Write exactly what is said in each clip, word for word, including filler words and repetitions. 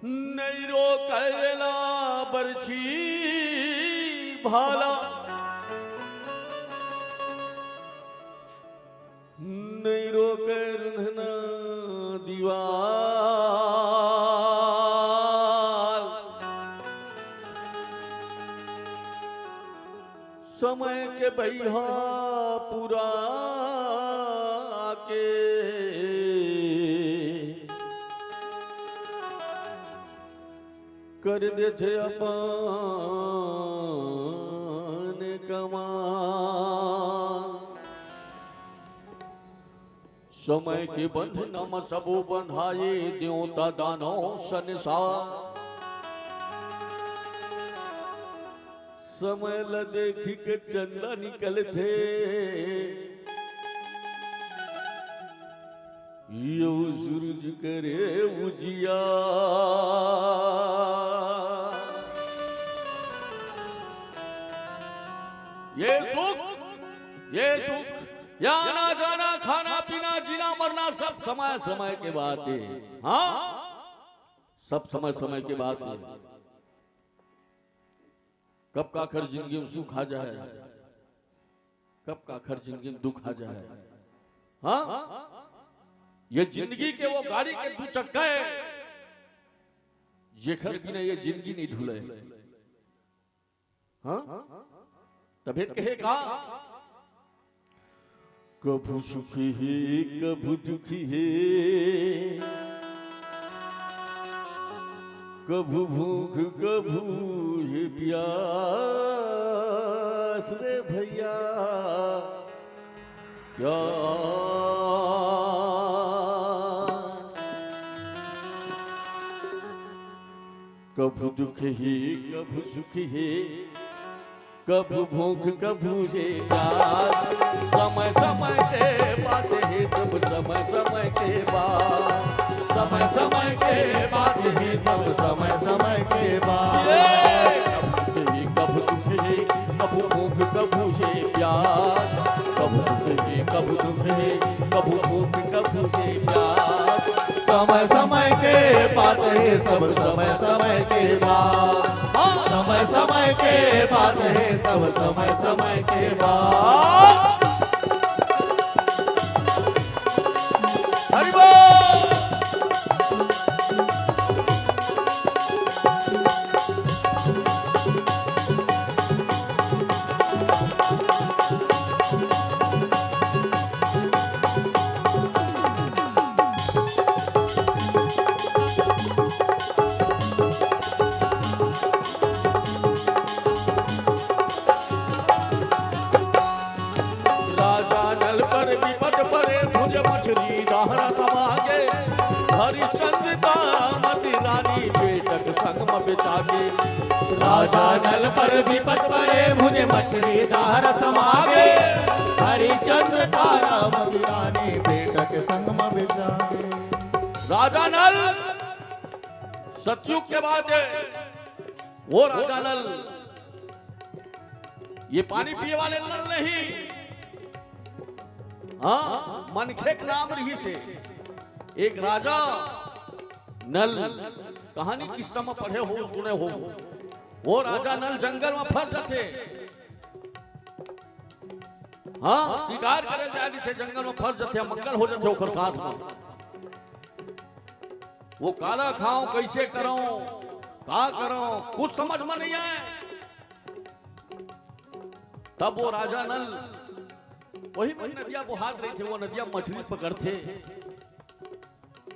नइ रोकय एला बरछी भाला, नइ रोकय रुंधना दीवाल। समय के बइहा पुरा के कर देथे अपन कमाल। समय के बंधना म सबो बंधाए, देवता दानव संसार। समय ल देखि के चंदा निकलथे, यो सूरज करे उजियार। ये सुख, ये दुख, ये आना जाना, खाना पीना, जीना मरना, सब समय समय के बात हे। हाँ, सब समय समय के बात हे। कब काखर जिंदगी म सुख आ जाय, कब काखर जिंदगी म दुख आ जाय। हाँ, ये जिंदगी के वो गाड़ी के दू चक्का हे, जेखर बिना ये जिंदगी नइ ढुलय। हाँ? तभे कहे का? कभू सुखी हे, कभू दुखी हे, कभू भूख, कभू हे प्यास रे भइया। प्यास। कभू दुख हे, कभू सुख हे, कभू भूख, कभू हे प्यास। समय समय के बात हे, सब समय समय के बात। समय समय के बात हे, सब समय समय के बात। ये कभू सुख हे, कभू दुख हे, कभू भूख, कभू हे प्यास। कभू सुख हे, कभू दुख हे, कभू भूख, कभू हे प्यास। समय समय के बात हे, सब समय समय के बात। हाँ। समय समय के बात हे, सब समय समय के बात। हरि बोल। राजा नल पर विपत परे, भुज मछरी दाहरा समागे। हरिश्चंद्र तारामती रानी, बेटक संग म बेचागे। राजा नल पर विपत परे, भुज मछरी दाहरा समागे। हरिश्चंद्र तारामती रानी, बेटक संग म बेचागे। राजा नल सतयुग के बात हे, वो राजा नल, ये पानी पिए वाले नल नहीं। हाँ, मनखे के नाम रहिस हे। एक राजा नल, कहानी किस्सा म पढ़े हो, सुने हो। वो राजा नल जंगल म फंस जाथे। हाँ, शिकार करे जाय रहिथे, जंगल म फंस जाथे, मंगल हो जाथे ओकर साथ म। वो काला खांव, कइसे करंव, का करंव, कुछ समझ म नइ आय। तब वो राजा नल वही में नदिया बोहात रहिथे, वो नदिया मछरी पकड़थे।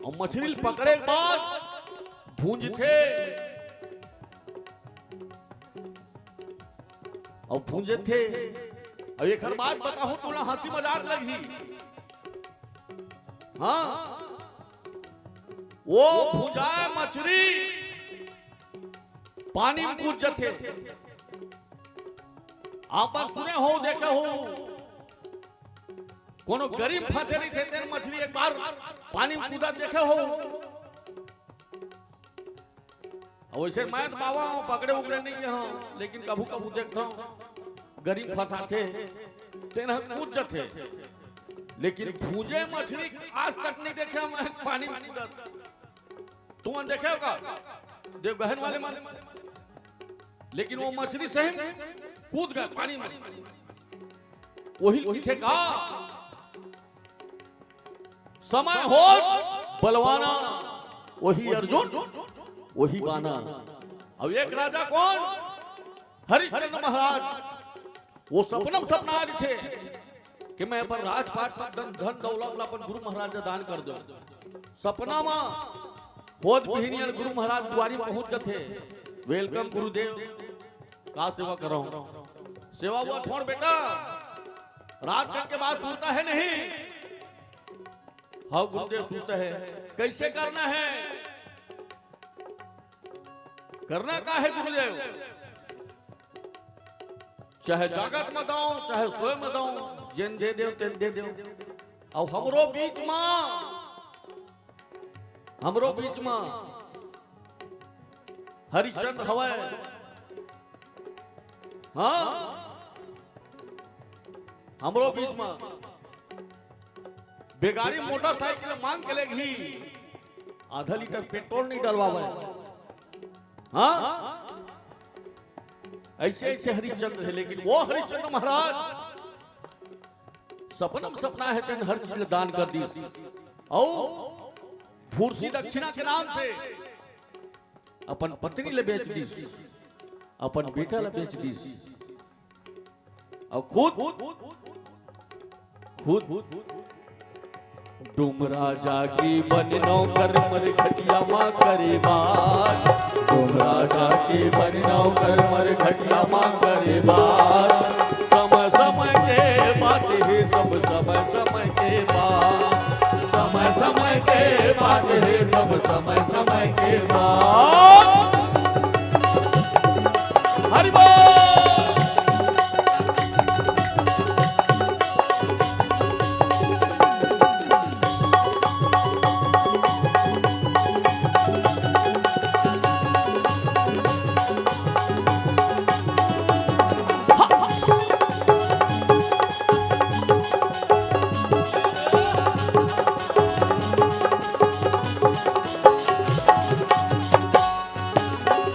अउ मछरी ल पकड़े के बाद भूंजथे। अउ भूंजथे। अउ एकर बात बताहूं, तोला हंसी मजाक लगही। हाँ, वो भुंजाए मछरी पानी में कूद जथे। आप मन सुने हो, देखे हो, कोनो गरीब फंसे रहिथे, तेन मछरी एक बार पानी में कूदत देखे हो? अउ वइसे मैं तो बाबा हूँ, पकड़े उकड़े नइ गे हूँ, लेकिन कभू कभू देखथंव, गरीब फंसाथे, तेन ह कूद जथे। लेकिन भूंजे मछरी आज तक नइ देखे हंव मैं पानी में कूदत। तुमन देखे हो का? देवगहन वाले मन। लेकिन वो मछरी सही कूद गए पानी में। वही लिखे का, समय हो बलवाना, वही अर्जुन, वही बाना। अब एक राजा कौन? हरिश्चंद्र महाराज। वो सपना म सपना आ रहिथे कि मैं अपन राजपाट, सब धन, धन दौलत ला अपन गुरु महाराज ला दान कर दूं। सपना म होत बिहनिया गुरु महाराज दुआरी पहुंच जथे। "Welcome गुरुदेव, का सेवा करंव?" "सेवा हुआ छोड़ बेटा, रात के बाद सुरता है नहीं?" "हाँ गुरुदेव, सुरता है।" "कैसे करना है?" करना का है गुरुदेव? चाहे जागत म दंव, चाहे सोए म दंव, जेन दे देव, तेन दे देव। अउ हमरो बीच म, हमरो बीच म हरिश्चंद्र हवय। हाँ, हमरो बीच म बेगारी मोटरसाइकिल मांग के लेगही, आधा लीटर पेट्रोल नहीं डलवावे। हाँ, ऐसे ऐसे हरिश्चंद्र है, लेकिन वो हरिश्चंद्र महाराज सपना म सपना हे, तेन हर चीज ल दान कर दिस। अउ फुरसी दक्षिणा के नाम से अपन पत्नी ल बेच दिस, अपन बेटा ल बेच दिस। अउ खुद, खुद डुमरा जाके बने नौकर मर घटिया मा करे बात। डुमरा जाके बने नौकर मर घटिया मा करे बात। समय समय के बात हे, सब समय समय के बात। समय समय के बात हे, सब समय समय के बात। हरि बोल।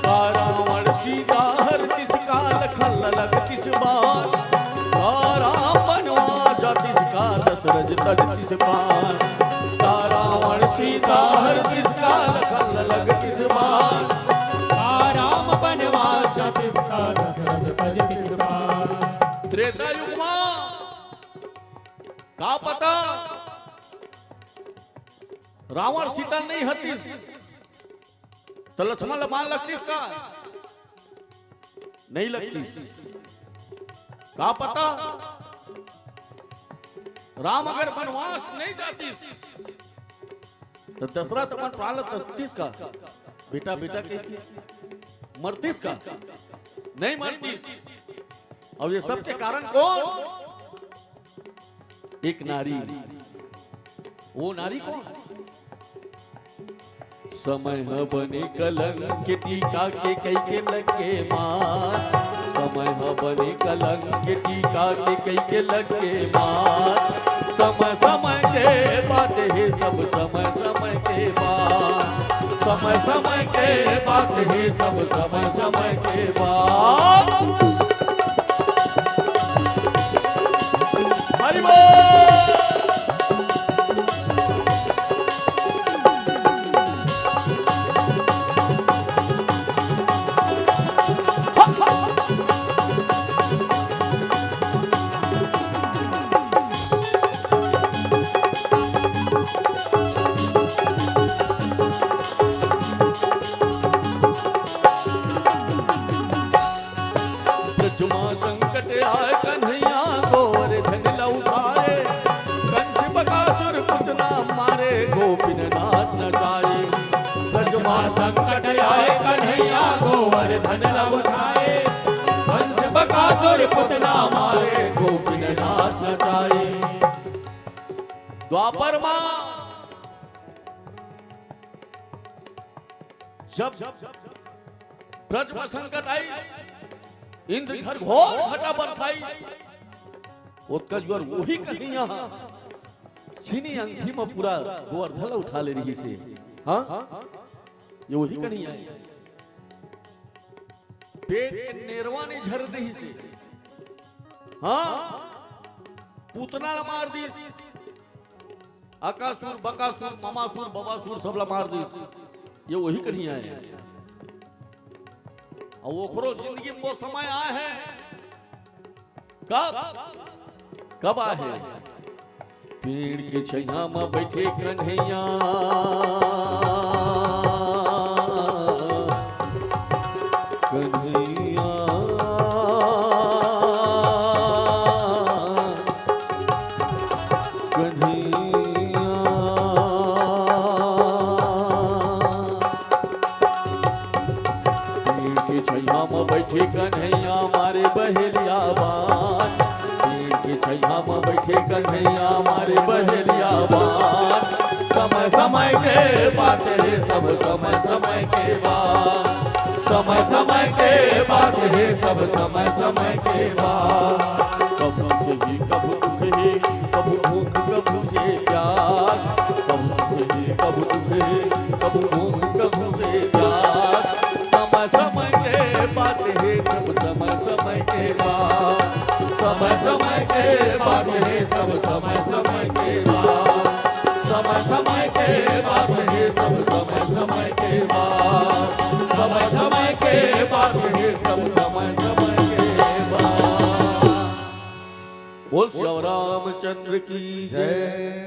का रावण सीता हरतिस का, लखन लगतिस बान। का राम बनवास जातिस का, दशरथ तजतिस पान। का रावण सीता हरतिस का, लखन लगतिस बान। का राम बनवास जातिस का, दशरथ तजतिस पान। त्रेता युग मा का पता रावण सीता नहीं हरतिस, त लक्ष्मण ल बान लगतिस का? नहीं लगतिस। का पता राम अगर बनवास नहीं जातिस, त दशरथ अपन प्राण ल तजतिस का? बेटा, बेटा कहिके मरतिस का? नहीं मरतिस। अउ ये सब के कारण कौन? एक नारी। वो नारी कौन? समय ह बने कलंक के टीका के कई के लग के मार। समय ह बने कलंक के टीका के कई के लग के मार। समय समय के बात हे, सब समय समय के बात। समय समय के बात हे, सब समय समय के बात। हरि बोल। ब्रज मा संकट आए कन्हैया गोवर्धन ल उठाए। कंस बकासुर पुतना मारे गोपीनाथ नचाए। ब्रज मा संकट आए कन्हैया गोवर्धन ल उठाए। कंस बकासुर पुतना मारे गोपीनाथ नचाए। द्वापर मा जब ब्रज म संकट आई, इंद्र घर घोर घटा बरसाई, ओतका जुआर वही कन्हैया ह चीनी अंगठी म पूरा गोवर्धन ल उठा ले रहिस हे। हाँ? ये वही कन्हैया हे। पेट के नेरवा नइ झरे दिस हे। हाँ, पुतना ला मार दिस। अकासुर, बकासुर, ममासुर, बबासुर, सब ला मार दिस। ये वही कन्हैया हे। अउ ओखरो जिंदगी म वो समय आय हे। कब? कब आय हे? पेड़ के छइहां म बइठे कन्हैया, कन्हैया, कन्हैया। पेड़ के छइहां म बइठे कन्हैया, मारे बहेलिया बान। पेड़ के छइहां म बइठे कन्हैया, मारे बहेलिया बान। समय समय के बात हे, सब समय समय के बात। समय समय के बात हे, सब समय समय के बात। कभू सुख हे, कभू दुख हे, कभू भूख, कभू हे प्यास। कभू सुख हे, कभू दुख हे, कभू भूख, कभू हे प्यास। समय समय के बात हे, सब समय समय के बात। समय समय के बात हे, सब समय समय के बात। समय समय के बात हे, सब समय समय के बात। समय समय के बात हे, सब समय समय के बात। बोल श्री रामचंद्र की जय।